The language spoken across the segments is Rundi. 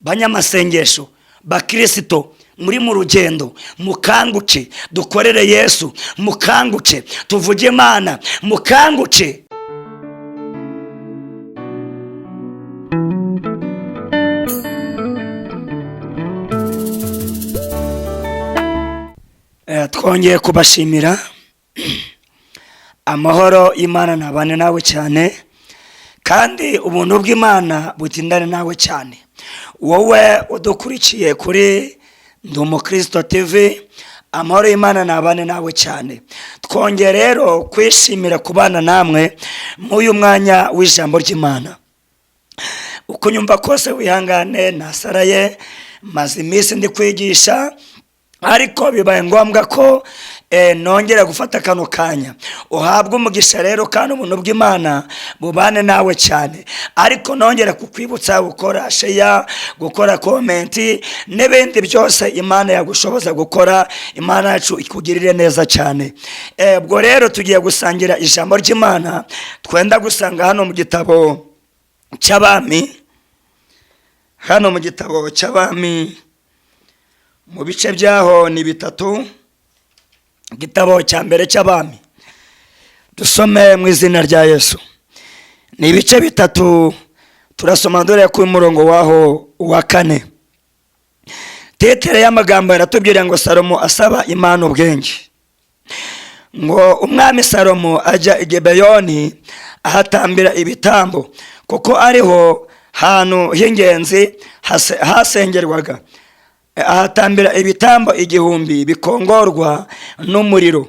Banyamasengesho, bakirisito muri mu rugendo, mukanguke dukorere Yesu, mukanguke tuvuge Imana, mukanguke. Twongeye kubashimira. Amahoro y'Imana ntabane nawe cyane, kandi ubuntu bw'Imana butindane nawe cyane. Wowe udukurikiye kuri Ndi Umukristo TV, amahoro y'Imana ntabane nawe cyane. Twongeye rero kwishimira kubana namwe mw'uyu mwanya w'ijambo ry'Imana. Uko nyumva kose wihangane, nasaraye, maze iminsi ndi kwigisha, ariko bibaye ngombwa ko nongera gufata kano kanya. Uhabwe umugisha rero, kandi ubuntu bw'Imana bubane nawe cyane. Ariko nongera kukwibutsa gukora share, gukora comment n'ibindi byose Imana yagushoboza gukora. Imana yacu ikugirire neza cyane. Ubwo rero tugiye gusangira ijambo ry'Imana twenda gusanga hano mu gitabo cy'Abami, hano mu gitabo cy'Abami, mu bice byaho ni bitatu. Igitabo cya mbere cy'Abami, dusome mu izina rya Yesu. Ni ibice bitatu, turasoma dore ku murongo waho wa 4. Titre y'amagambo yaratubwira ngo Salomo asaba Imana ubwenge. Ngo umwami Salomo ajya i Gibeyoni ahatambira ibitambo, kuko ariho hantu h'ingenzi hasengerwaga. Ahatambira ibitambo 1000 bikongorwa n'umuriro.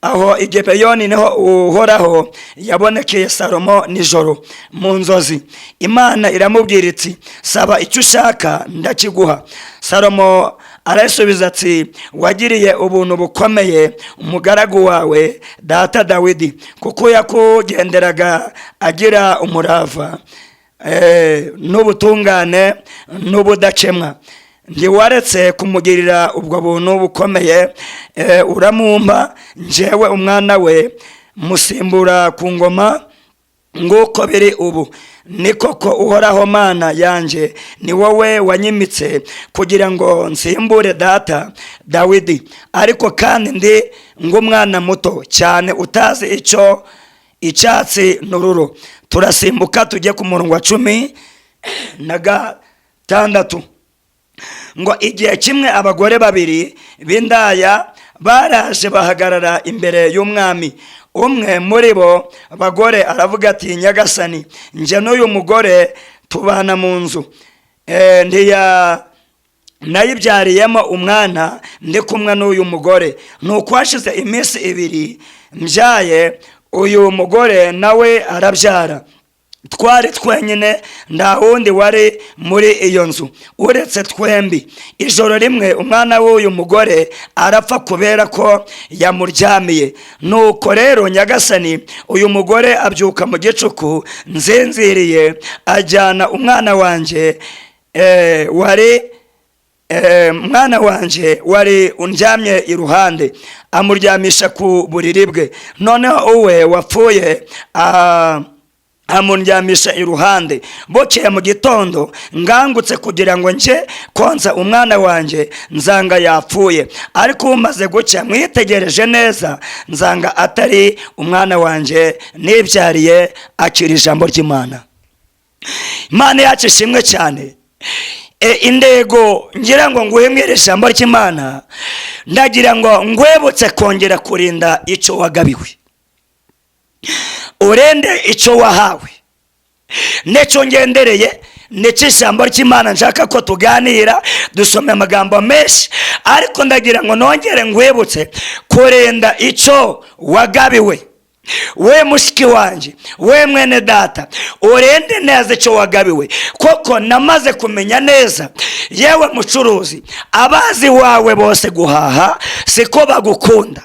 Aho i Gibeyoni niho Uhoraho yabonekeye Salomo nijoro mu nzozi. Imana iramubwira iti: "Saba icyo ushaka ndakiguha." Salomo arasubiza ati: "Wagiriye ubuntu bukomeye umugaragu wawe data Dawidi, kuko yakugenderaga agira umurava n'ubutungane n'ubudakemwa. Ntiwaretse kumugirira ubwo buntu bukomeye, uramumpa njyewe umwana we, musimbura ku ngoma nguko biri ubu. Ni koko, Uhoraho Mana yanjye, ni wowe wanyimitse kugira ngo nsimbure data Dawidi, ariko kandi ndi ng'umwana muto cyane utazi icyo icyatsi n'ururo." Turasimbuka tujye ku murongo wa 16. Ngo igihe kimwe abagore babiri b'indaya baraje bahagarara imbere y'umwami. Umwe muri bo bagore aravuga ati: "Nyagasani, njye n'uyu mugore tubana mu nzu. Ntiya nayibyariyemo umwana ndi kumwe n'uyu mugore. Nuko hashize iminsi 2 mbyaye, uyu mugore nawe arabyara. Twari twenyine, nta wundi wari muri iyo nzu uretse twembi. Ijoro rimwe umwana w'uyu mugore arapfa kubera ko yamuryamiye. Nuko rero nyagasani, uyu mugore abyuka mu gicuku nzinziriye, ajyana umwana wanjye wari mwana wanjye wari undyamye iruhande, amuryamisha ku buriri bwe. Noneho uwe wapfuye amuryamisha iruhande. Bukeye mu gitondo ngangutse kugira ngo njye konsa umwana wanjye, nzanga yapfuye. Ariko umaze gucya mwitegereje neza, nzanga atari umwana wanjye nibyariye." Akira ijambo ry'Imana. Imana yacu ishimwe cyane. Intego ngira ngo nguhe ijambo ry'Imana, ndagira ngo ngwebutse kongera kurinda icyo wagabiwe, urende icyo wahawe. Nicyo ngendereye, nicyo ijambo ry'Imana nshaka ko tuganira. Dusome amagambo menshi, ariko ndagira ngo nongere ngwibutse kurinda icyo wagabiwe. We mushiki wanjye, we mwene data, urende neza icyo wagabiwe, kuko namaze kumenya neza. Yewe mucuruzi, abazi wawe bose guhaha siko bagukunda.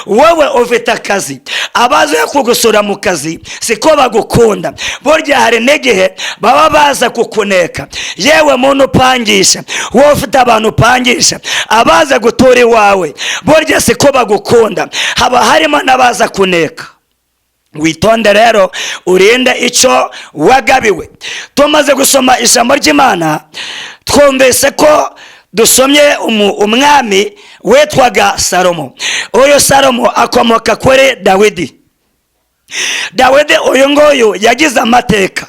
Wowe ufite akazi, abaza kugusura mu kazi siko bagukunda. Burya hari n'igihe baba baza kukuneka. Yewe muntu upangisha, wowe ufite abantu upangisha, abaza gutura iwawe burya siko bagukunda, haba harimo n'abaza kuneka. Witonde rero, urinde icyo wagabiwe. Tumaze gusoma ijambo ry'Imana. Twumvise ko dusomye umwami witwaga Salomo. Uyu Salomo akomoka kuri Dawidi. Dawidi uyu nguyu yagize amateka.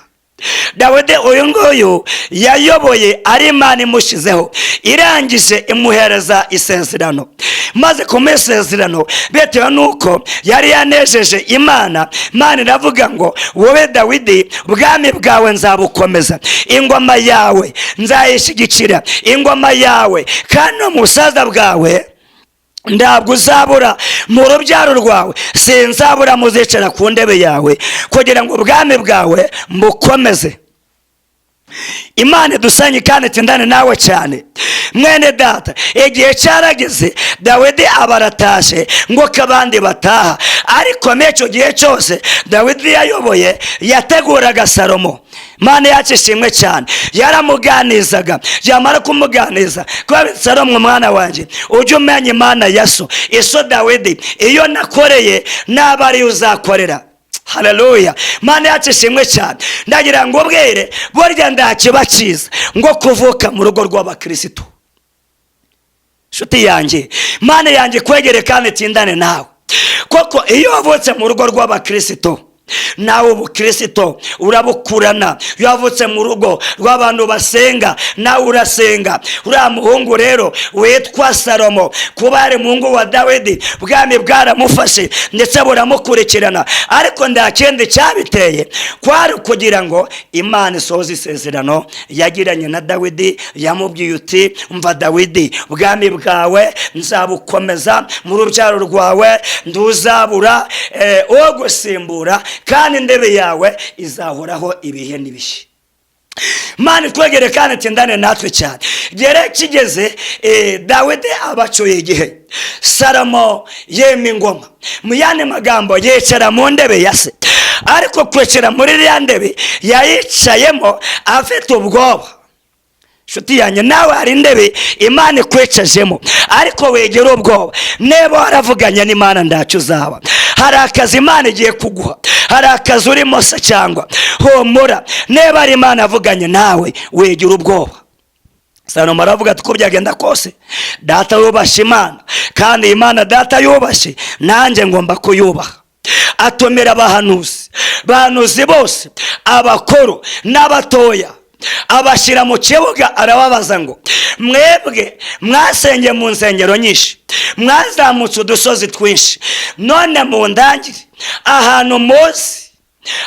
Dawidi uyu nguyu yayoboye ari Imana imushyizeho, irangije imuhereza isezerano. Maze kumuha isezerano, bitewe n'uko yari yanejeje Imana, Imana iravuga ngo: "Wowe Dawidi, ubwami bwawe nzabukomeza, ingoma yawe nzayishyigikira, ingoma yawe, kandi no mu busaza bwawe ntabwo uzabura mu rubyaro rwawe, sinzabura muzicara ku ntebe yawe, kugira ngo ubwami bwawe mbukomeze." Imana idusanye kandi itindane nawe cyane, mwene data. Igihe cyarageze, Dawidi aba aratashe ngo ko abandi bataha, ariko muri icyo gihe cyose Dawidi yayoboye, yateguraga Salomo. Imana yacu ishimwe cyane. Yaramuganizaga, yamara kumuganiza kuba: "Salomo umwana wanjye, ujye umenya Imana ya so, iso Dawidi, iyo nakoreye naba ariyo uzakorera." Haleluya, Imana yacu ishimwe cyane. Ndagira ngo ubwire, burya ntakiba cyiza ngo kuvuka mu rugo rw'abakirisitu. Inshuti yanjye, Imana yanjye kwegere kandi itindane nawe. Koko iyo wavutse mu rugo rw'abakirisitu, nawe ubukirisito urabukurana. Iyo wavutse mu rugo rw'abantu basenga, nawe urasenga. Uriya muhungu rero witwa Salomo, kuba ari umuhungu wa Dawidi, bwami bwaramufashe ndetse buramukurikirana, ariko nta kindi cyabiteye, kwari kugira ngo Imana isohoze isezerano yagiranye na Dawidi. Yamubwiye uti: "Mva Dawidi, ubwami bwawe nzabukomeza, mu rubyaro rwawe ntuzabura uwo gusimbura, kandi intebe yawe izahoraho ibihe n'ibihe." Imana itwegere kandi itindane natwe cyane. Igihe kigeze, Dawidi abacuye igihe, Salomo yema ingoma. Mu yandi magambo, yicara mu ntebe ya se. Ariko kwicara muri iriya ntebe, yayicayemo afite ubwoba. Inshuti yanjye, nawe hari intebe Imana ikwicajemo, ariko wegera ubwoba. Niba waravuganye n'Imana, ntacyo uzaba. Hari akazi Imana igiye kuguha, hari akazi urimo se cyangwa? Humura, niba ari Imana avuganye nawe, wegera ubwoba. Salomo aravuga ati: "Uko byagenda kose, data yubashye Imana, kandi Imana data yubashye, nanjye ngomba kuyubaha." Atumira abahanuzi, bahanuzi bose, abakuru n'abatoya, abashyira mu kibuga, arababaza ngo: "Mwebwe mwasengeye mu nsengero nyinshi, mwazamutse udusozi twinshi, none mu ndangire ahantu muzi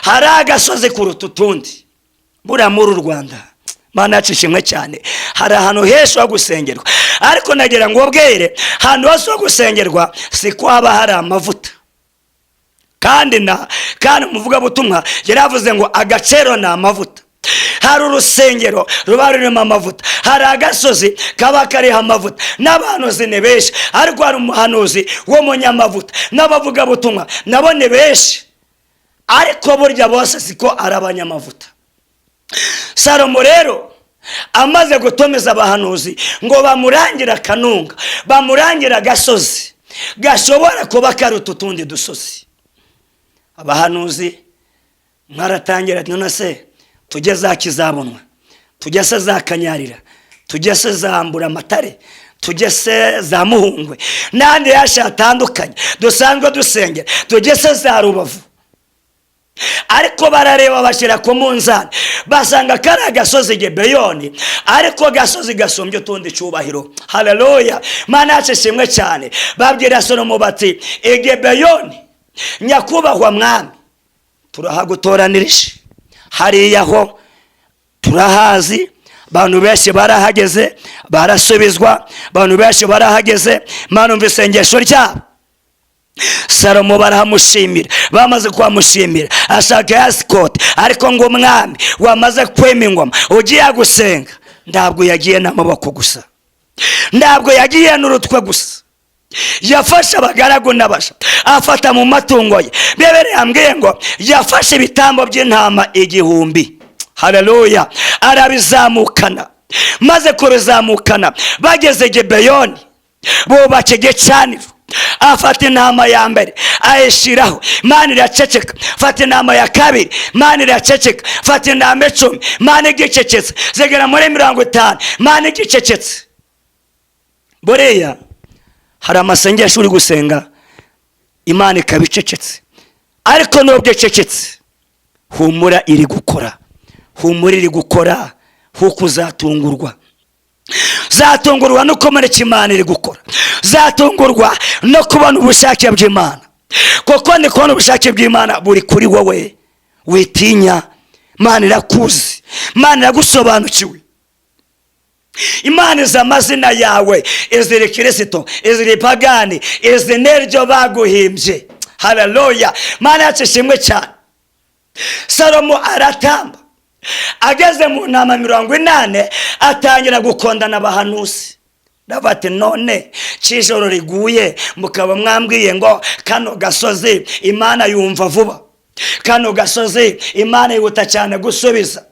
hari agasozi kuruta utundi." Buriya muri uru Rwanda, Mana yacu ishimwe cyane, hari ahantu henshi ho gusengerwa, ariko nagira ngo ubwire, ahantu hose ho gusengerwa siko haba hari amavuta. Kandi umuvugabutumwa yaravuze ngo agaciro ni amavuta. Hari urusengero ruba rurimo amavuta, hari agasozi kaba kariho amavuta, n'abahanuzi ni benshi, ariko hari umuhanuzi w'umunyamavuta, n'abavugabutumwa nabo ni benshi, ariko burya bose siko ari abanyamavuta. Salomo rero amaze gutumiza abahanuzi ngo bamurangire akanunga, bamurangire agasozi gashobora kuba karuta utundi dusozi, abahanuzi mwaratangira ati: "None se tujye za Kizabonwa, tujye se za Kanyarira, tujye se za Mburamatare, tujye se za Muhungwe n'andi yashi hatandukanye dusanzwe dusengera, tujye se za Rubavu?" Ariko barareba, bashyira ku munzani, basanga kari agasozi Gebeyoni, ariko gasozi gasumbye utundi cyubahiro. Haleluya, Mana yacu ishimwe cyane. Babwira Salomo bati: "Igebeyoni, nyakubahwa mwami, turahagutoranirije. Hariya ho turahazi, abantu benshi barahageze barasubizwa, abantu benshi barahageze, Mana umva isengesho ryabo." Salomo barahamushimira. Bamaze kuhamushimira, ashaka escort. Ariko ngo umwami wamaze kwema ingoma, ugiye gusenga, ntabwo yagiye n'amaboko gusa, ntabwo yagiye n'urutwe gusa, yafashe abagaragu n'abasha, afata mu matungo ye. Bibiri yambwiye ngo yafashe ibitambo by'intama 1000. Haleluya. Arabizamukana. Maze kubizamukana, bageze Gebeyoni, bubaka igicaniro. Afata intama ya mbere ayishyiraho, Imana iraceceka. Fata intama ya kabiri, Imana iraceceka. Fata intama 10, Imana igicecetse. Zigera muri 50, Imana igicecetse. Buriya hari amasengesho uri gusenga Imana ikaba icecetse, ariko nubwo icecetse, humura iri gukora, humura iri gukora, kuko uzatungurwa. Zatungurwa no kubona icyo Imana iri gukora, zatungurwa no kubona ubushake bw'Imana, kuko ndi kubona ubushake bw'Imana buri kuri wowe. Witinya, Imana irakuzi, Imana iragusobanukiwe, Imana izi amazina yawe, iziri Kirisito, iziri pagani, izi n'iryo baguhimbye. Haleluya, Imana yacu ishimwe cyane. Salomo aratamba, ageze mu ntama 80 atangira gukondana abahanuzi. Ndavuga ati: "None cy'ijoro riguye mukaba mwambwiye ngo kano gasozi Imana yumva vuba, kano gasozi Imana yihuta cyane gusubiza.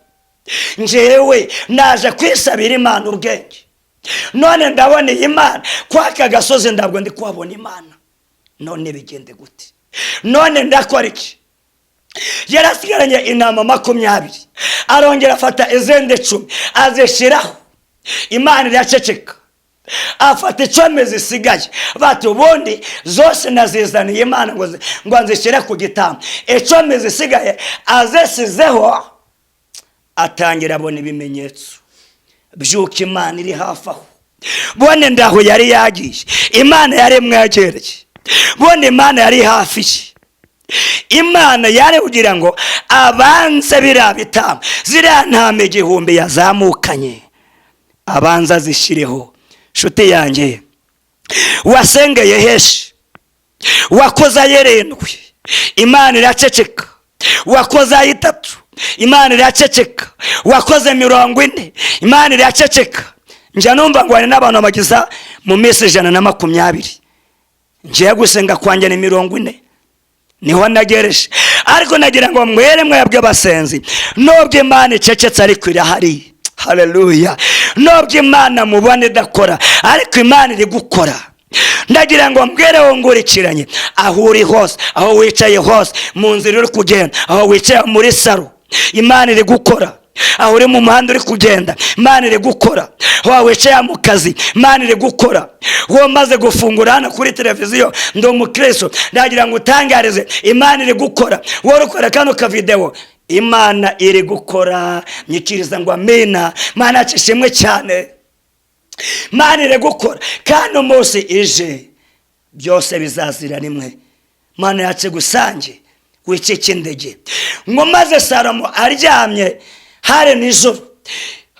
Njyewe naje kwisabira Imana ubwenge, none ndabona iyi Mana kwa aka gasozi ntabwo ndi kuhabona Imana. None bigende gute? None ndakora iki?" Yarasigaranye intama 20, arongera afata izindi 10 azishyiraho, Imana iraceceka. Afata 10 zisigaye, bati: "Ubundi zose nazizaniye Imana ngo nzishyire ku gitambo." 10 zisigaye azisizeho, atangira abona ibimenyetso by'uko Imana iri hafi aho. Bone ndaho yari yagiye, Imana yari imwegereye. Bone Imana yari hafi ye. Imana yari kugira ngo abanze biriya bitambo, ziriya ntama 1000 yazamukanye, abanza azishyireho. Nshuti yanjye, wasengeye heshi, wakoze ay'irindwi, Imana iraceceka. Wakoze ay'itatu, Imana iraceceka. Wakoze 40, Imana iraceceka. Njya numva ngo hari n'abantu bageza mu minsi 120. Ngiye gusenga kwanjye ni 40, niho nagereje. Ariko nagira ngo mwere mwebwe basenzi, nubwo Imana icecetse ariko irahari. Haleluya! Nubwo Imana mubona idakora, ariko Imana iri gukora. Ndagira ngo mbwire wungurikiranye, aho uri hose, aho wicaye hose, mu nzira uri kugenda, aho wicaye muri saro, Imana iri gukora. Aho uri mu muhanda uri kugenda, Imana iri gukora. Aho wicaye mu kazi, Imana iri gukora. Wowe umaze gufungura hano kuri televiziyo Ndi Umukristo, ndagira ngo utangarize, Imana iri gukora. Wowe ukora kano kavidewo, Imana iri gukora. Nyikiriza ngo amina. Imana yacu ishimwe cyane. Imana iri gukora, kandi umunsi ije byose bizazira rimwe. Imana yacu gusange wicike indege. Ngo maze Salomo aryamye, hari nijoro,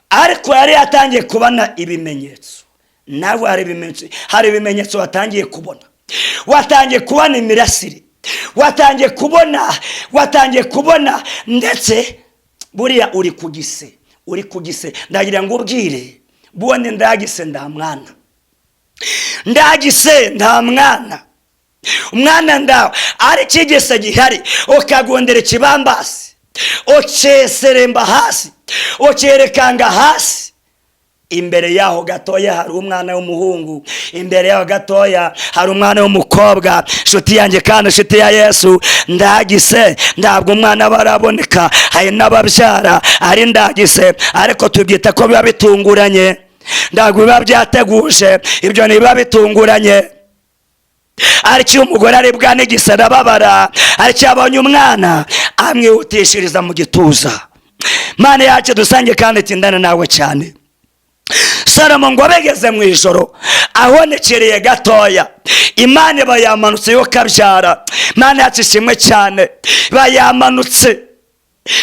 ariko yari yatangiye kubona ibimenyetso. Nawe hari ibimenyetso, hari ibimenyetso watangiye kubona. Watangiye kubona imirasire, watangiye kubona, watangiye kubona. Ndetse buriya uri ku gise, uri ku gise. Ndagira ngo ubwire bone: ndagise nda mwana, ndagise nta mwana, umwana ndawe. Ariko igise gihari, ukagondera ikibambasi, uceseremba hasi, ukerekanga hasi. Imbere yaho gatoya hari umwana w'umuhungu, imbere yaho gatoya hari umwana w'umukobwa. Inshuti yanjye kandi inshuti ya Yesu, ndagise ntabwo umwana aba araboneka. Hari n'ababyara ari ndagise, ariko tubyita ko biba bitunguranye, ntabwo biba byateguje. Ibyo ntibiba bitunguranye. Ariko iyo umugore aribwa n'igise arababara, ariko iyo abonye umwana amwihutishiriza mu gituza. Mana yacu dusange kandi tindane nawe cyane. Salomo ngo abegeze mu ijoro, ahonekereye gatoya, Imana iba yamanutse yo kabyara. Imana yacu ishimwe cyane, iba yamanutse,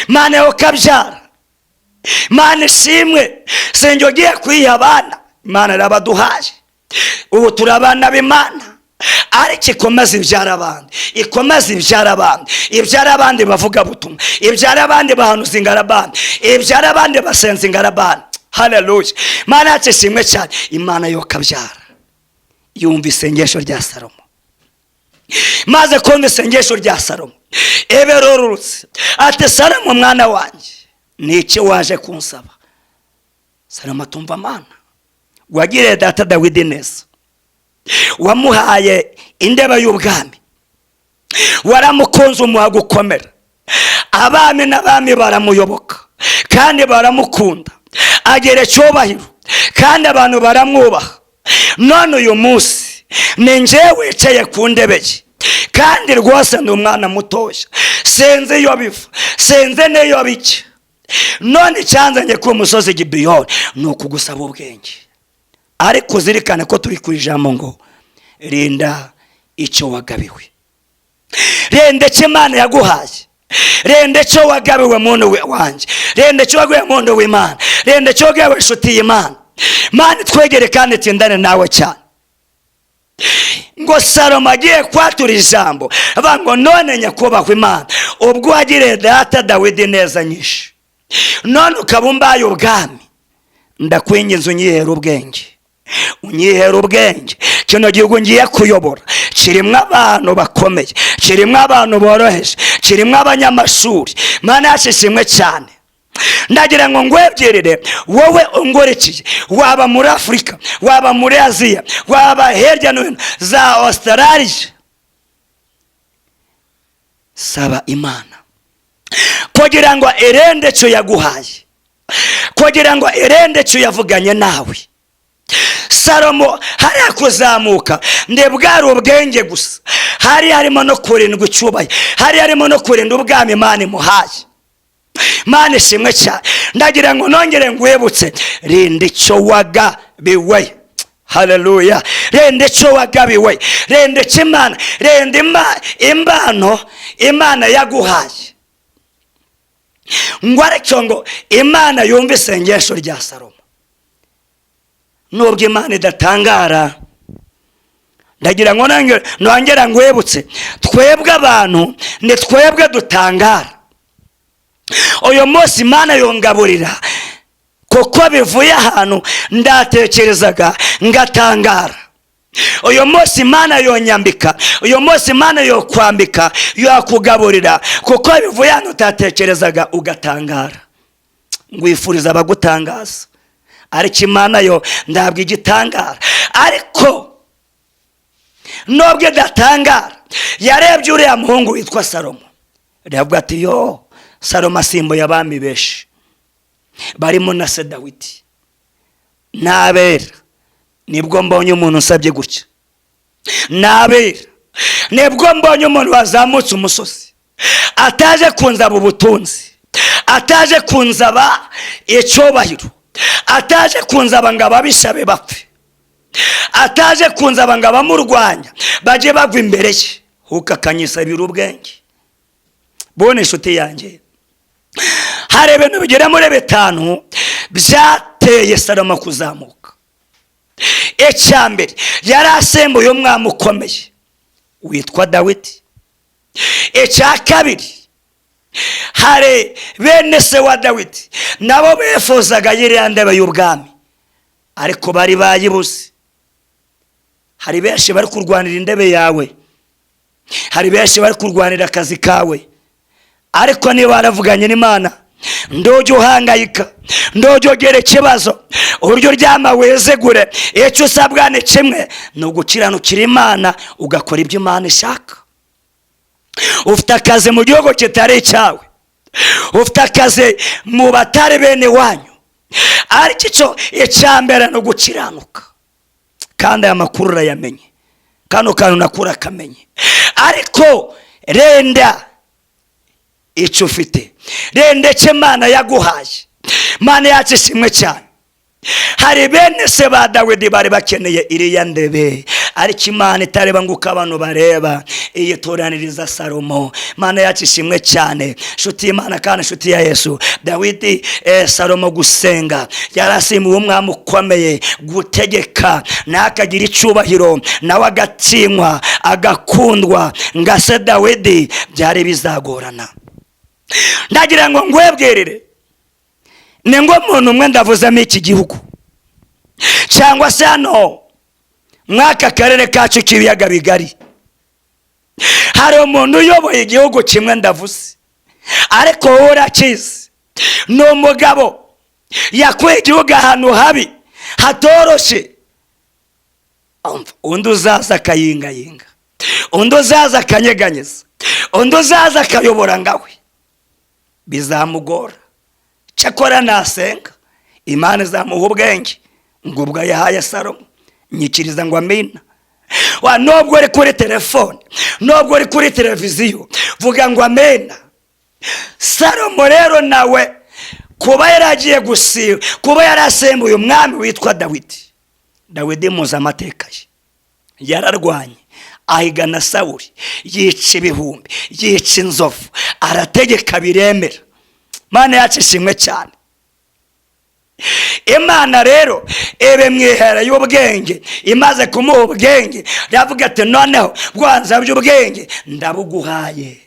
Imana yo kabyara. Imana ishimwe. Sinjye ugiye kuyiha abana, Imana irabaduhaye. Ubu turi abana b'Imana. Ariko ikomeze ibyara abandi, ikomeze ibyara abandi, ibyara abandi bavuga butumwa, ibyara abandi bahanuza ingarabandi, ibyara abandi basenza ingarabandi. Haleluya, Imana yacu ishimwe cyane. Imana yo kabyara yumva isengesho rya Salomo. Maze kumva isengesho rya Salomo, eberorurutse ati: "Salomo mwana wanjye, ni iki waje kunsaba?" Salomo atumva: "Mana, wagiriye data Dawidi neza." Wamuhaye intebe y'ubwami, waramukunze, umuha gukomera. Abami n'abami baramuyoboka kandi baramukunda, agera icyubahiro kandi abantu baramwubaha. None uyu munsi ni njyewe wicaye ku ntebe ye, kandi rwose ni umwana mutoya, sinzi iyo biva, sinzi n'iyo bijya. None icyanzanye ku musozi Gibiyoni ni ukugusaba ubwenge. Ariko uzirikane ko turi ku ijambo ngo rinda icyo wagabiwe, rinda icyo Imana yaguhaye, rinda icyo wagabiwe, muntu wanjye, rinda icyo wagabiwe, muntu w'Imana, rinda icyo wagabiwe, inshuti y'Imana. Mana twegere kandi tindane nawe cyane. Ngo Salomo agiye kwatura ijambo, avuga ngo: "None nyakubahwa Imana, ubwo wagiriye data Dawidi neza nyinshi, none ukaba umbaye ubwami, ndakwinginze unyihera ubwenge, unyihera ubwenge. Kino gihugu ngiye kuyobora kirimo abantu bakomeye, kirimo abantu boroheje, kirimo abanyamashuri. Mana yacu ishimwe cyane." Ndagira ngo ngwebyerere wowe ungurikiye, waba muri Afurika, waba muri Aziya, waba hirya no hino za Australia, saba Imana kugira ngo irende icyo yaguhaye, kugira ngo irende icyo yavuganye nawe. Salomo hariya kuzamuka bwari ubwenge gusa, hari harimo no kurindwa icyubahiro, hari harimo no kurinda ubwami Imana imuhaye. Imana ishimwe cyane. Ndagira ngo nongere ngwibutse: rinda icyo wagabiwe. Haleluya! Rinda icyo wagabiwe, rinda icyo Imana, rinda impano Imana yaguhaye. Ngo ariko ngo Imana yumve isengesho rya Salomo. Nubwo Imana idatangara, ndagira ngo nongera ngwibutse, twebwe abantu ni twebwe dutangara. Uyu munsi Imana yongaburira kuko bivuye ahantu ndatekerezaga ngatangara. Uyu munsi Imana yonyambika, uyu munsi Imana yokwambika, yakugaburira kuko bivuye ahantu utatekerezaga ugatangara. Ngwifuriza abagutangaza, ariko Imana yo ntabwo igitangara. Ariko nubwo idatangara, yarebye uriya muhungu witwa Salomo, iravuga ati: "Yo, Salomo asimbuye abami benshi barimo na se Dawidi n'abera. Nibwo mbonye umuntu usabye gutya n'abera, nibwo mbonye umuntu wazamutse umusozi ataje kunzaba ubutunzi, ataje kunzaba icyubahiro, ataje kunzaba ngo ababisha be bapfe, ataje kunzaba ngo abamurwanya bajye bagwa imbere ye, huko akanyisabira ubwenge." Bone inshuti yanjye, hari ibintu bigera muri bitanu byateye Salomo kuzamuka. Icya mbere, yari asembuye umwami ukomeye witwa Dawidi. Icya kabiri, hari bene se wa Dawidi nabo bifuzaga iriya ndebe y'ubwami, ariko bari bayibuze. Hari benshi bari kurwanira intebe yawe, hari benshi bari kurwanira akazi kawe, ariko niba waravuganye n'Imana, ndujya uhangayika, ndujya ugira ikibazo. Uburyo uryama wizigure. Icyo usabwa ni kimwe, ni ugukiranukira Imana, ugakora ibyo Imana ishaka. Ufite akazi mu gihugu kitari icyawe, ufite akazi mu batari bene wanyu, ariko icyo icya mbere ni ugukiranuka. Kandi aya makuru urayamenye, kano kantu nakura akamenye. Ariko renda icyo ufite, renda icyo Imana yaguhaye. Imana yacu ishimwe cyane. Hari bene se ba Dawidi bari bakeneye iriya ndebe, ariko Imana itareba ngo uko abantu bareba, iyitoraniriza Salomo. Imana yacu ishimwe cyane. Inshuti y'Imana kandi inshuti ya Yesu, Dawidi, Salomo gusenga, yarasimbuwe umwami ukomeye gutegeka, ntakagira icyubahiro, nawe agatinywa, agakundwa nga se Dawidi, byari bizagorana. Ndagira ngo ngwebwerere, ni ngo umuntu umwe ndavuzemo iki gihugu cyangwa se hano mw'aka karere kacu k'ibiyaga bigari, hari umuntu uyoboye igihugu kimwe ndavuze, ariko wowe urakizi. Ni umugabo yakuye igihugu ahantu habi hatoroshye. Undi uzaza akayingayinga, undi uzaza akanyeganyeza, undi uzaza akayobora ngawe, bizamugora. Cyakora nasenga Imana izamuha ubwenge ngo ubwo yahaye Salomo. Nyikiriza ngo amina. Wa nubwo uri kuri telefone, nubwo uri kuri televiziyo, vuga ngo amena. Salomo rero nawe kuba yaragiye gusiba, kuba yarasembuye umwami witwa Dawidi. Dawidi muzi amateka ye, yararwanye ahigana Sawuri, yica ibihumbi, yica inzovu, arategeka biremera. Mana yacu ishimwe cyane. Imana rero ibe mwihera y'ubwenge, imaze kumuha ubwenge iravuga ati noneho bwanza by'ubwenge ndabuguhaye,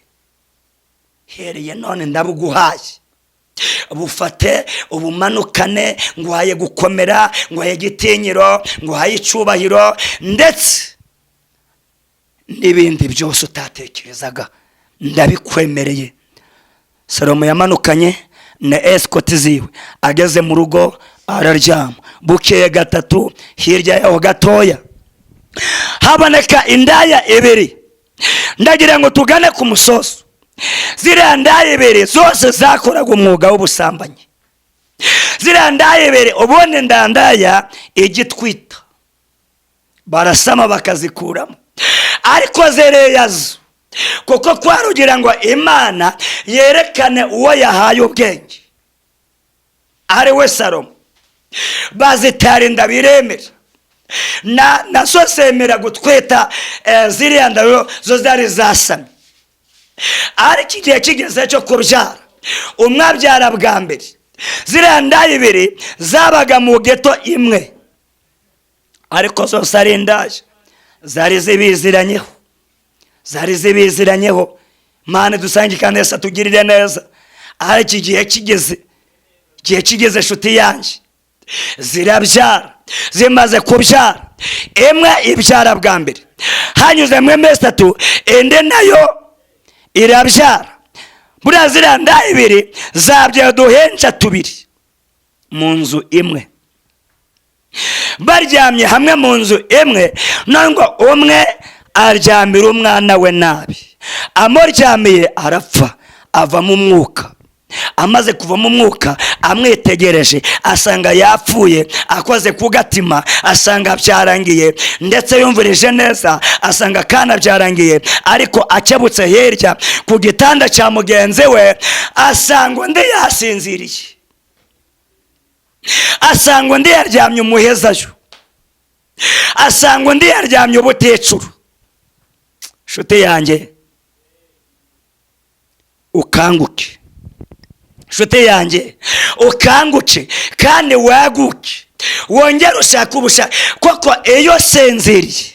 hereye none ndabuguhaye, bufate ubumanukane, nguhaye gukomera, nguhaye igitinyiro, nguhaye icyubahiro, ndetse n'ibindi byose utatekerezaga ndabikwemereye. Salomo yamanukanye na escort ziwe, ageze mu rugo araryama. Bukeye gatatu, hirya yaho gatoya haboneka indaya ibiri. Ndagira ngo tugane ku musozo. Ziriya ndaya ibiri zose zakoraga umwuga w'ubusambanyi. Ziriya ndaya ibiri, ubundi ndandaya igitwita barasama bakazikuramo, ariko ziriya zo kuko kwarugira ngo Imana yerekane uwo yahaye ubwenge ari we Salomo, bazitara inda biremera, na nazo zemera gutwita. Ziriya nda zo zari zasamye, ariko igihe kigeze cyo kubyara, umwe abyara bwa mbere. Ziriya ndaya ibiri zabaga mu ghetto imwe, ariko zose ari indaya, zari zibiziranyeho, zari zibiziranyeho. Mane dusange kandi Yesu atugirire neza. Ariko igihe kigeze, igihe kigeze, inshuti yanjye, zirabyara. Zimaze kubyara, imwe ibyara bwa mbere, hanyuzemo iminsi 3 indi nayo irabyara. Buriya ziriya nda ibiri zabyaye uduhinja tubiri mu nzu imwe, baryamye hamwe mu nzu imwe. None umwe aryamira umwana we nabi, amuryamiye arapfa, avamo umwuka. Amaze kuvamo umwuka, amwitegereje asanga yapfuye, akoze ku gatima asanga byarangiye, ndetse yumvirije neza asanga akana byarangiye. Ariko akebutse hirya ku gitanda cya mugenzi we, asanga undi yasinziriye, asanga undi yaryamye umuhezayo, asanga undi yaryamye ubuticuru. Nshuti yanjye, ukanguke. Nshuti yanjye, ukanguke kandi waguke, wongere ushake ubushake, kuko iyo sinziriye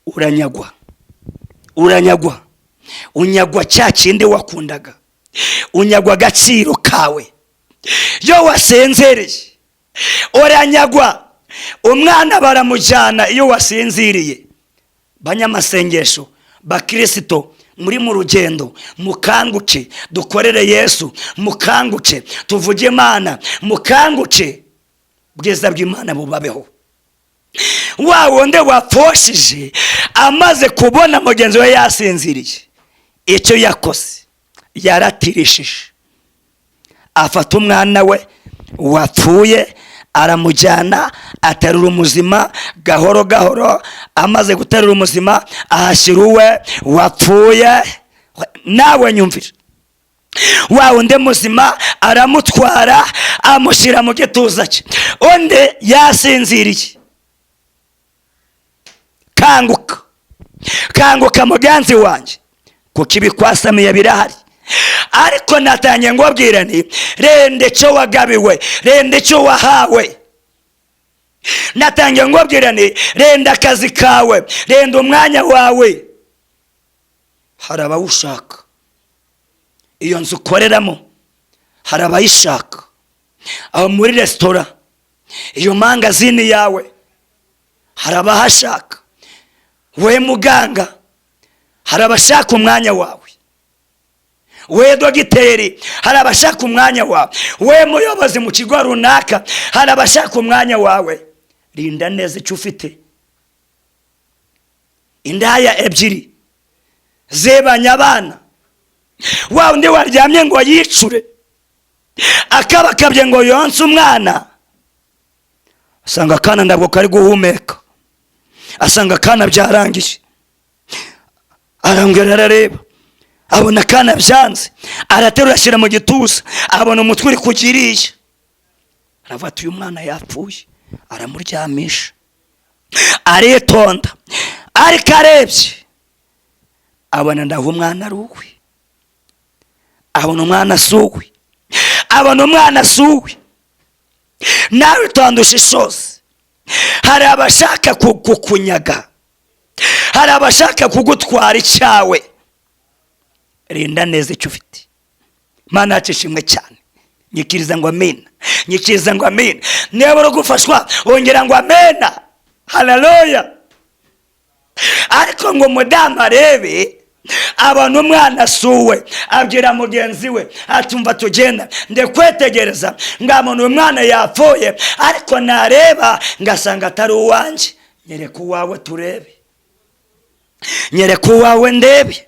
uranyagwa, uranyagwa, unyagwa cya kindi wakundaga, unyagwa agaciro kawe. Iyo wasinziriye uranyagwa, umwana baramujyana iyo wasinziriye. Banyamasengesho, bakirisito muri mu rugendo, mukanguke dukorere Yesu, mukanguke tuvuge Imana, mukanguke bwiza bw'Imana bubabeho. Wa wundi wapfoshije amaze kubona mugenzi we yasinziriye, icyo yakoze yaratirishije, afata umwana we wapfuye aramujyana, aterura umuzima gahoro gahoro. Amaze guterura umuzima ahashyira uwe wapfuye. Nawe nyumvira, wa undi muzima aramutwara amushyira mu gituza cye, undi yasinziriye. Kanguka, kanguka mugenzi wanjye, kuko ibikwasamiye birahari. Ariko natangiye ngo nti renda icyo wagabiwe, renda icyo wahawe. Natangiye ngo nti renda akazi kawe, renda umwanya wawe, hari abawushaka. Iyo nzu ukoreramo hari abayishaka, aho muri resitora, iyo mangazini yawe hari abahashaka. We muganga, hari abashaka umwanya wawe. We dogiteri, hari abashaka umwanya wawe. We muyobozi mu kigo runaka, hari abashaka umwanya wawe. Rinda neza icyo ufite. Indaya ebyiri zebanye abana, wa undi waryamye ngo yicure akabakabye ngo yonse umwana, asanga akana ntabwo kari guhumeka, asanga akana byarangiye. Arongera arareba, abona akana byanze, araterura ashyira mu gituza, abona umutwe uri ku kiriya, aravuga ati: "Uyu mwana yapfuye." Aramuryamisha, aritonda, ariko arebye abona ndaho umwana ari uwe, abona umwana si uwe, abona umwana si uwe. Nawe itonde, ushishoze. Hari abashaka kukunyaga, hari abashaka kugutwara icyawe. Rinda neza icyo ufite. Mana yacu ishimwe cyane. Nyikiriza ngo amena, nyikiriza ngo amena. Niba uri gufashwa, wongera ngo amena, haleluya. Ariko ngo umudamu arebe, abona umwana asuwe, abwira mugenzi we ati: "Umva, tugenda ndekwetegereza, ngabona uyu mwana yapfuye, ariko nareba ngasanga atari uwanjye. Nyereka uwawe turebe, nyereka uwawe ndebe,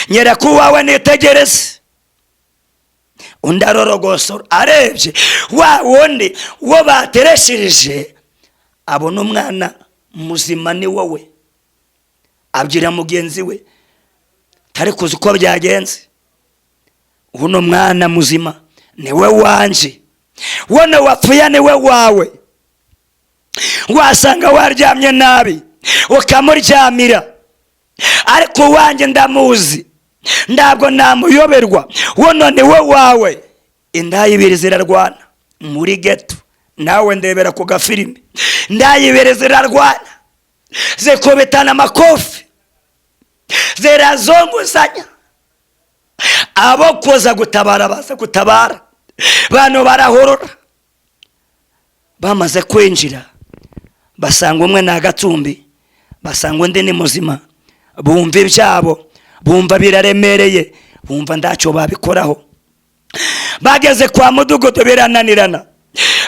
nyereka uwawe nitegereze." Undi arorogosora, arebye wa wundi wo batereshereje, abona umwana muzima ni wowe. Abwira mugenzi we tari kuzi uko byagenze: "Uno mwana muzima niwe wanje, wono wapfuye niwe wawe. Wasanga waryamye nabi ukamuryamira, ariko uwanjye ndamuzi, ntabwo namuyoberwa. Wono niwe wawe." Indaya ibiri zirarwana muri ghetto. Nawe ndebera ku gafilime. Indaya ibiri zirarwana, zikubitana amakofi, zirazunguzanya. Abo kuza gutabara baza gutabara, bantu barahurura. Bamaze kwinjira, basanga umwe ni agatumbi, basanga undi ni muzima. Bumva ibyabo, bumva biraremereye, bumva ntacyo babikoraho. Bageze kwa mudugudu birananirana,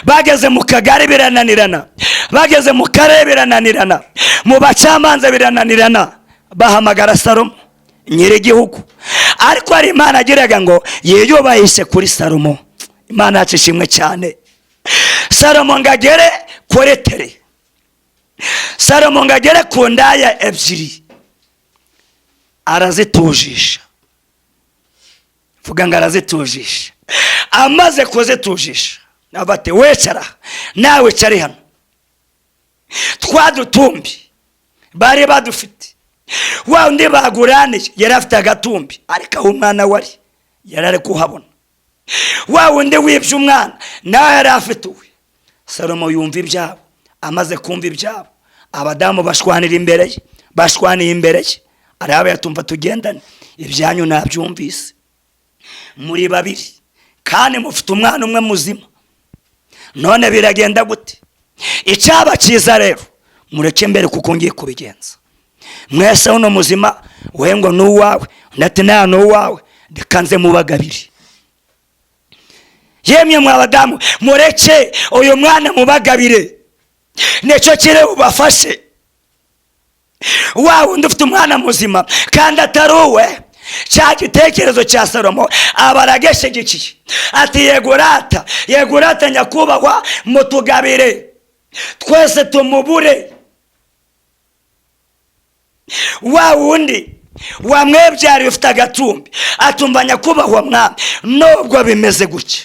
bageze mu kagari birananirana, bageze mu karere birananirana, mu bacamanza birananirana. Bahamagara Salomo nyir'igihugu. Ariko hari Imana agiraga ngo yiyubahishe kuri Salomo. Imana yacu ishimwe cyane. Salomo ngo agere kuri tere, Salomo ngo agere ku ndaya ebyiri, arazitujisha. Vuga ngo arazitujisha. Amaze kuzitujisha, ati: "Wicara nawe, icare hano." Twa dutumbi bari badufite, wa undi baguraniye yari afite agatumbi, ariko aho umwana wari yari ari kuhabona. Wa wundi wibye umwana nawe yari afite uwe. Salomo yumva ibyabo. Amaze kumva ibyabo, abadamu bashwanira imbere ye, bashwaniye imbere ye, araba yatumva: "Tugendane, ibyanyu nabyumvise. Muri babiri kandi mufite umwana umwe muzima. None biragenda gute? Icyaba cyiza rero, mureke mbere kuko ngiye kubigenza. Mwese uno muzima we ngo ni uwawe, undi ati nta ni uwawe. Reka nze mubagabire. Yemwe mwa badamu, mureke uyu mwana mubagabire, nicyo kiri bubafashe." Wa wundi ufite umwana muzima kandi atari uwe, cya gitekerezo cya Salomo aba aragishigikiye, ati: "Yego rata, yego rata nyakubahwa, mutugabire twese tumubure." Wa wundi wamwebyariye ufite agatumbi atumva: "Nyakubahwa mwami, nubwo bimeze gutya,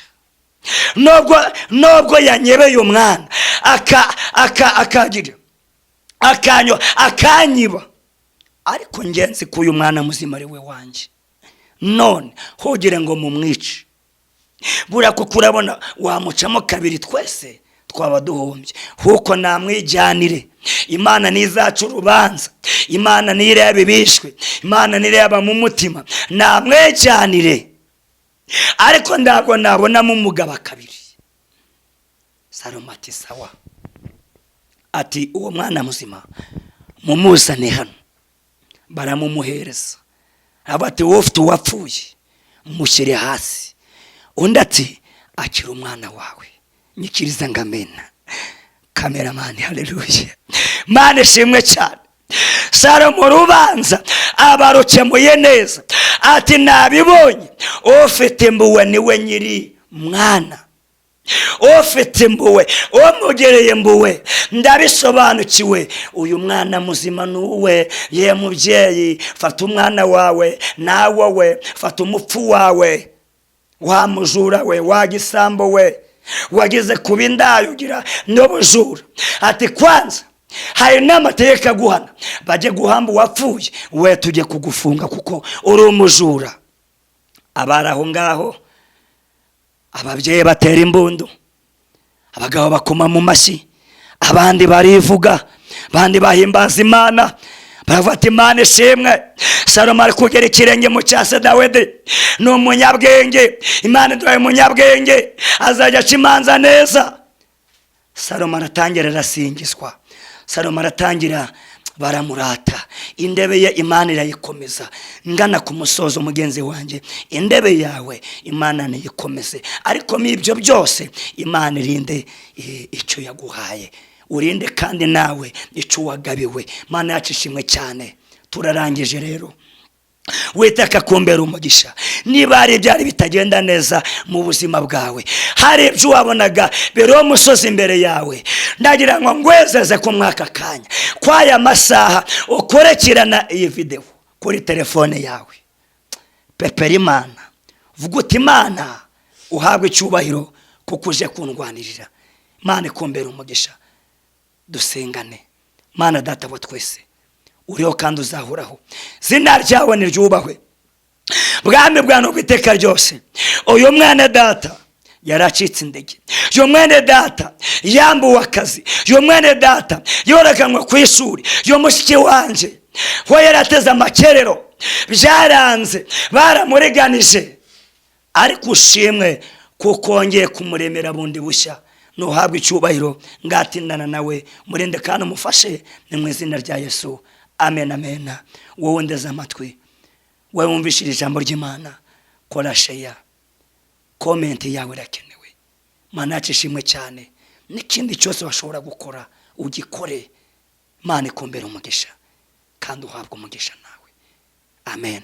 nubwo yanyebeye umwana aka aka akagira akanyo akanyiba, ariko ngenzi ko uyu mwana muzima ari we wanjye. None hogere ngo mumwice, buriya kuko urabona wamucamo kabiri, twese twaba duhombye. Kuko namwijyanire, Imana ntizaca urubanza, Imana ntireba ibishwe, Imana ntireba mu mutima. Namwijyanire, ariko ntabwo nabonamo umugabo kabiri." Salomo ati: "Sawa." Ati: "Uwo mwana muzima mumuzane hano." Baramumuhereza. Aba ati: "Wowe ufite uwapfuye, mushyire hasi." Undi ati: "Akira umwana wawe." Nyikiriza ngo amena. Cameraman, haleluya, Mana ishimwe cyane. Salomo urubanza abarukemuye neza, ati: "Nabibonye, ufite impuhwe niwe nyiri mwana, ufite impuhwe, umugereye impuhwe, ndabisobanukiwe, uyu mwana muzima ni uwe." Ye mubyeyi, fata umwana wawe, nawe we fata umupfu wawe, wa mujura we, wa gisambo we, wagize kuba indaya ugira n'ubujura. Ati: "Kwanza hari n'amategeko aguhana, bajye guhamba uwapfuye, we tujye kugufunga kuko uri umujura." Abari aho ngaho, ababyeyi batera imbundu, abagabo bakoma mu mashyi, abandi barivuga, abandi bahimbaza Imana, baravuga ati: "Imana ishimwe, Salomo ari kugera ikirenge mu cya se Dawidi, ni umunyabwenge, Imana iduhaye umunyabwenge, azajya aca imanza neza." Salomo aratangira arasingizwa, Salomo aratangira baramurata, intebe ye Imana irayikomeza. Ngana ku musozo, mugenzi wanjye, intebe yawe Imana niyikomeze, ariko mu ibyo byose Imana irinde icyo yaguhaye, urinde kandi nawe icyo wagabiwe. Imana yacu ishimwe cyane. Turarangije rero. Witeka kumbera umugisha. Niba hari ibyari bitagenda neza mu buzima bwawe, hari ibyo wabonaga biriho umusozi imbere yawe, ndagira ngo ngwezeze ko mwaka kanya kw'aya masaha ukurikirana iyi videwo kuri telefone yawe, pepera Imana, vuga uti: "Imana uhabwe icyubahiro kuko uje kundwanirira." Imana ikumbera umugisha. Dusengane. Mana Data wa twese uriho kandi uzahoraho, zina ryawe niryubahwe, bwami bwa iteka ryose. Uyu mwana data yaracitse intege, uyu mwene data yambuwe akazi, uyu mwene data yorekanwe ku ishuri, uyu mushiki wanjye we yarateze amakerero, byaranze, baramuriganije, ariko ushimwe kuko wongeye kumuremera bundi bushya. Ntuhabwe icyubahiro. Ngatindana nawe, murinde kandi umufashe, ni mu izina rya Yesu, amen, amen. Wowe ndeze amatwi, wowe wumvishije ijambo ry'Imana, kora share, comment yawe irakenewe. Mana yacu ishimwe cyane. N'ikindi cyose washobora gukora ugikore. Mana ikumbera umugisha kandi uhabwa umugisha nawe. Amen.